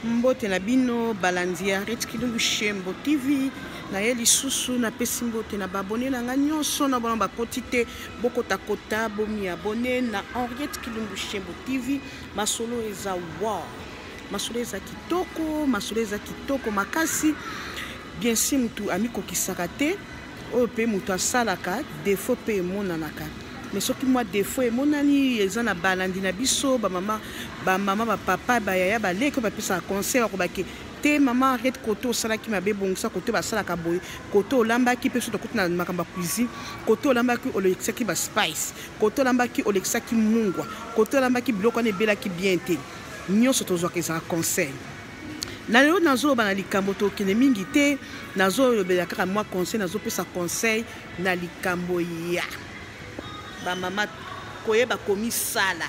Mbote na bino balandi ya Rit Kilungu Shembo TV naye lisusu napesi mbote na baabone na nga nyonso na bana bakoti te bokotakota bomi abone na Henriette Kilungu Shembo TV. Masolo eza wow, masolo eza kitoko, masolo eza kitoko makasi. Bien si mutu amikokisaka te, oyo mpe moto asalaka defaut mpe emonanaka, mais soki mwa defaut emonani, eza na balandi na biso bamama, bamama, bapapa, bayaya, baleki oyo bapesaka conseil, bakobaki te: "Mama Henriette, kote osalaki mabe, bongisa kote basalaka boye, kote olambaki mpe." So tokuti na makambo ya cuisine, kote olambaki olekisaki baspice, kote olambaki olekisaki mungwa, kote olambaki biloko wana ebelaki bien te. Nyonso tozwaka ezala conseil. Na lelo nazoloba na likambo, tokende mingi te, nazolobela kaka mwa conseil. Nazopesa conseil na likambo ya bamama, koyeba komisala.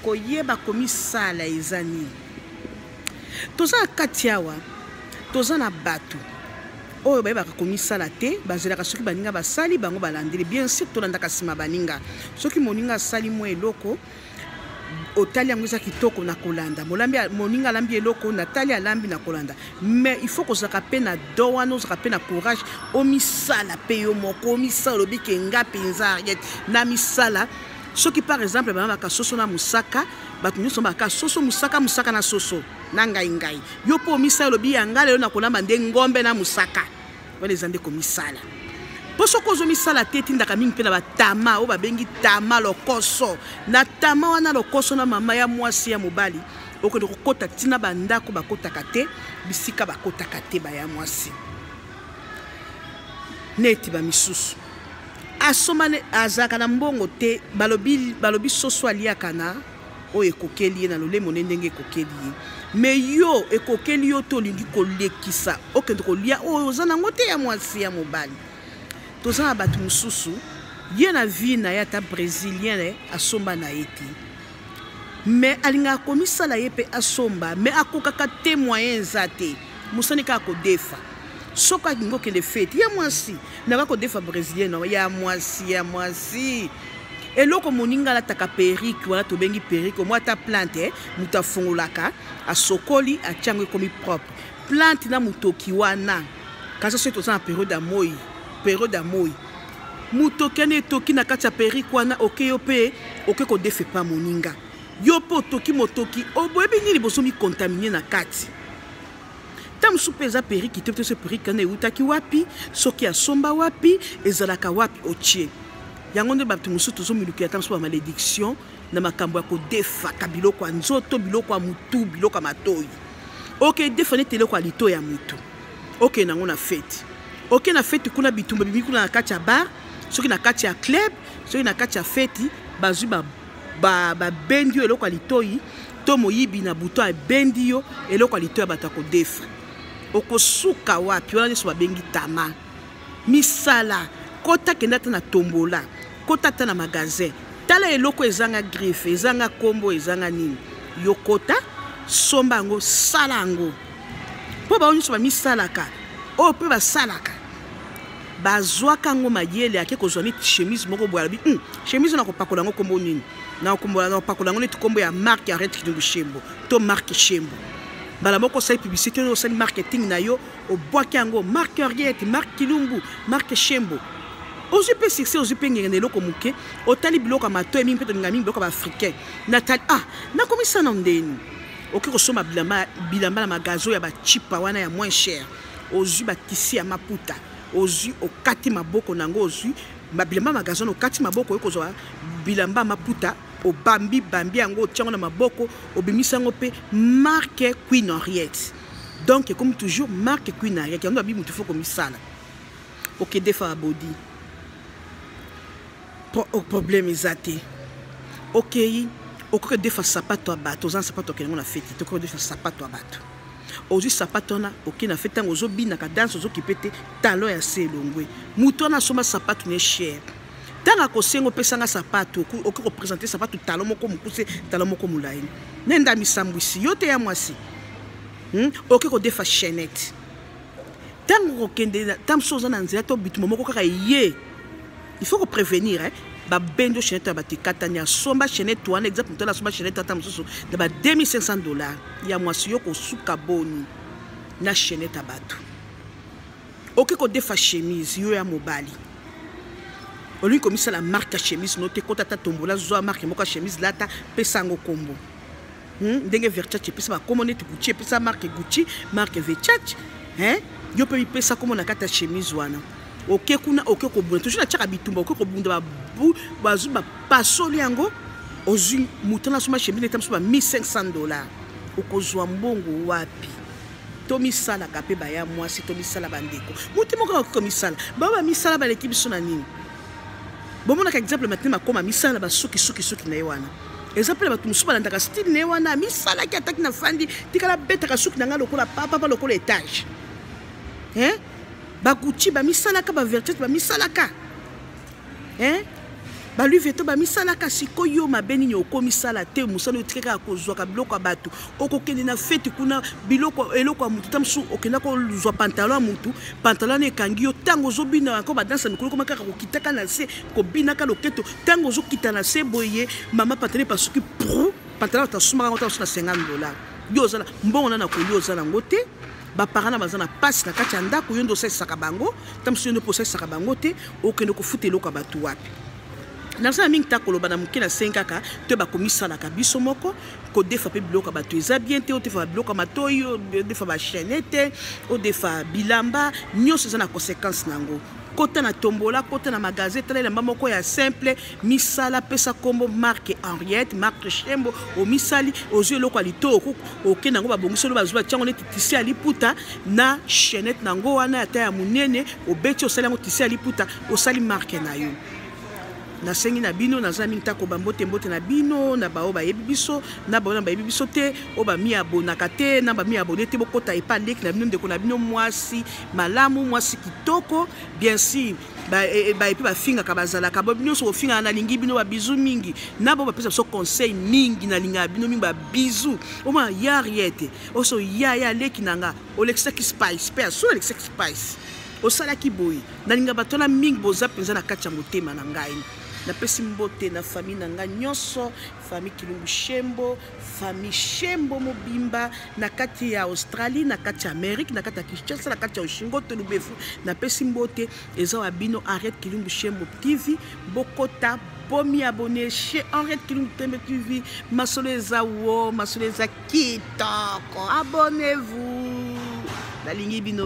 Koyeba komisala eza nini? Toza na kati awa, toza na bato oyo bayebaka komisala te, bazelaka soki baninga basali, bango balandeli. Bien sûr, tolandaka nsima baninga. Soki moninga asali mwa eloko, otali yango eza kitoko, na kolanda. Molambi, moninga alambi eloko, natali alambi, na kolanda. Mais il faut kozalaka mpe na do wana, ozalaka mpe na courage, omisala mpe yo moko, omisala. Olobi ke nga mpenza Henriette na misala. Soki par exemple balambaka soso na mosaka, bato nyonso baka soso mosaka, mosaka na soso na ngai ngai, yo mpo omisala, olobi ya nga lelo nakolamba nde ngombe na mosaka. Wana eza nde komisala. Mpo soki ozomisala te, etindaka mingi mpe na batama oyo babengi tama, lokoso. Na tama wana, lokoso na mama ya mwasi ya mobali, okende kokɔta ntina bandako bakɔtaka te, bisika bakɔtaka te. Baya mwasi neti bamisusu asomba, azalaka na mbongo te. Balobi, balobi soso aliaka na oyo ekokeli ye na lolemo nde ndenge ekokeli ye. Mais yo ekokeli yo te, olingi kolekisa, okende kolia oyo oza nango te. Ya mwasi ya mobali, toza na bato mosusu, ye na vie na ye ata brésilien asomba na ye te, mais alingaka komisala ye mpe asomba, mais akokaka te, moyen eza te. Mosani kaka kodefa. Soki alingi okende fête ya mwasi, naka kodefa brésilien no. Ya mwasi, ya mwasi, eloko moninga alataka, perruque wana tobengi perruque, omwa ata plante moto afungolaka, asokoli, atia yango, ekomi propre. Plante na motoki wana, kasi soki toza na période ya moi, période ya moi, motoki wana etoki na kati ya perruque wana. Oke yo mpe oke kodefa epa moninga, yo mpe otoki motoki, oboyebi nini bozomicontaminer na kati. Ta mosusu mpe eza perruque te, te so perruque wana eutaki wapi, soki asomba wapi, ezalaka wapi, otie yango nde. Bato mosusu tozomilukela ata mosusu bamalédiction na makambo ya kodefaka biloko ya nzoto, biloko ya mutu, biloko ya matoi. Oke defa neti eloko ya litoi ya mutu, okende yango na fête. Oke na fête kuna, bitumba bimi kuna na kati ya bar, soki na kati ya club, soki na kati ya fête, bazwi babendi yo eloko ya litoi, to moyibi na butu abendi yo eloko ya litoi ya bato ya kodefa, okosuka wapi? Wana nyonso babengi tama. Misala, kota, kenda ata na tombola, kota ata na magasin, tala eloko ezanga griffe, ezanga nkombo, ezanga nini, yo kota, somba yango, sala yango. Mpo bango nyonso bamisalaka, oyo mpe basalaka, bazwaka yango mayele. Ake kozwa neti chemise moko boye, alobi: chemise na kopakola yango nkombo nini? Na kopakola yango neti nkombo ya marque Henriette Kilungu Shembo to marque Shembo." Mbala moko osali publicité oyo, osali marketing na yo, obwaki yango: marque Henriette, marque Kilumbu, marque Shembo. Ozwi mpe succès, ozwi mpe ngenge na eloko moke. Otali biloko ya matoi mingi mpe tolinga mingi biloko ya baafricain. Natali: "Ah, nakomisana ndeni." Okoki kosomba bilamba, bilamba na magasin ya bachipa wana ya moins cher. Ozwi batisi ya maputa, ozwi, okati maboko na yango. Ozwi bilamba magasin, okati maboko, oyo kozwa bilamba maputa, obambi bambi yango, otia yango na maboko, obimisi yango mpe marque Queen Henriette. Donc ekomi toujours marque Queen Henriette. Yango babi, motu faut komisala. Okedefa babodi, problème eza te. Okei, okoki defa sapato ya bato. Oza na sapato, okende yango na feti te. Okoki defa sapato ya bato, ozwi sapato wana, okei na feti. Ntango ozobinaka danse, ozokipe te, talon ya se elongwe. Moto wana asomba sapato ne cher. Ntango akosenga: "Opesanga sapato," okoki koprésenter sapato, talon moko mokuse, talon moko molai, ne nda misambwisi yo te. Ya mwasi, Okoki kodefa chaînette. Ntango kokende, ntango mosusu oza na nzela to bituma moko kaka ye, il faut koprévenir, eh? Babendi yo chaînette ya bato ekatani. Asomba chaînette wana, exemple, moto asomba chaînette ata mosusu na ba 2500 $. Ya mwasi, yo kosuka boni na chaînette ya bato? Okoki kodefa chemise. Yo ya mobali, olingi komisala marque ya chemise no te. Kota ata tombola, zwa marque moko ya chemise, lata, pesa yango kombo. Ndenge Versace epesa bakombo, neti Gucci epesa marque Gucci, marque Versace, hein? Yo mpe mipesa kombo na kati ya chemise wana. Oke kuna, oke kobunda, toujours natiaka bitumba. Oke kobunda, bazwi, bapasoli yango. Ozwi moto na asomba chemise neti mosusu ba 1500 $. Okozwa mbongo wapi? Tomisalaka mpe, baya mwasi, tomisala. Bandeko, motu moko akoki komisala. Bao bamisala baleki biso na nini? Bomonaka exemple matine makoma misala, basuki suki suki na ye wana. Eza mpe na bato mosusu balandaka style na ye wana. Misalaki ataki na fandi, tikala betaka suki na ngai lokola papapa, lokola étage, hein? Bagucci bamisalaka, baVersace bamisalaka, hein? BaLouis Vuitton bamisalaka. Sikoyo mabe nini okomisala te? Mosala oyo otikaka ya kozwaka biloko ya bato. Okokende na feti kuna, biloko, eloko ya motu, ta mosusu okenda kozwa pantalon ya motu, pantalon wana ekangi yo. Ntango ozobina yango, badanse ya mikolo ekoma kaka kokitaka na se, kobinaka loketo. Ntango ozokita na se boye, mama, pantalon epasuki pru. Pantalon bato asumaka yango ta mosusu na 50 $. Yo ozala mbongo na kolia, oza nango te. Baparent na baza na mpasi na kati ya ndako, yo nde osalisaka bango. Ta mosusu yo nde mpo osalisaka bango te. Okende kofuta eloko ya bato wapi? Nasala mingi ta koloba na moke. Nasengi kaka to bakomisalaka biso moko. Kodefa mpe biloko ya bato eza bien te. Odefa biloko ya matoi, odefa bachaîne te, odefa bilamba nyonso, eza na conséquence na yango. Kota na tombola, kota na magasin, tala elamba moko ya simple, misala, pesa nkombo marque Henriette, marque Shembo. Omisali, ozwi eloko ya litoko, okende yango, babongisi olo, bazwi, batiango neti tissu ya liputa na chaînette na yango wana, ata ya monene, obeti, osali yango tissu ya liputa, osali marque na yo. Nasengi na bino, naza mingi ta koba. Mbote, mbote na bino, na bao bayebi biso, na bao na bayebi biso te, oyo bami abonaka te, na bami abonné te. Bokota epa leki na bino, ndeko na bino, mwasi malamu, mwasi kitoko. Bien sûr, baepi bafingaka, bazalaka nyonso bofingaka. Nalingi bino, babisous mingi na bao bapesa biso conseil mingi. Nalingaka bino mingi, babisous. Omona ya Riete oso ya ya leki na nga, olekisaki spice mpe aso olekisaki spice, osalaki boye. Nalinga bato wana mingi, boza mpenza na kati ya motema na ngai. Napesi mbote na famille na ngai nyonso, famille Kilumbu Shembo, famille Shembo mobimba, na kati ya Australie, na kati ya Amérique, na kati ya Kinshasa, na kati ya Oshingoto Lubefu. Napesi mbote. Eza wa bino Henriette Kilumbu Shembo TV. Bokota, bomi abonné chez Henriette Kilumbu Tembe TV. Masolo eza wo, masolo eza kitoko. Abonnez-vous, nalingi bino.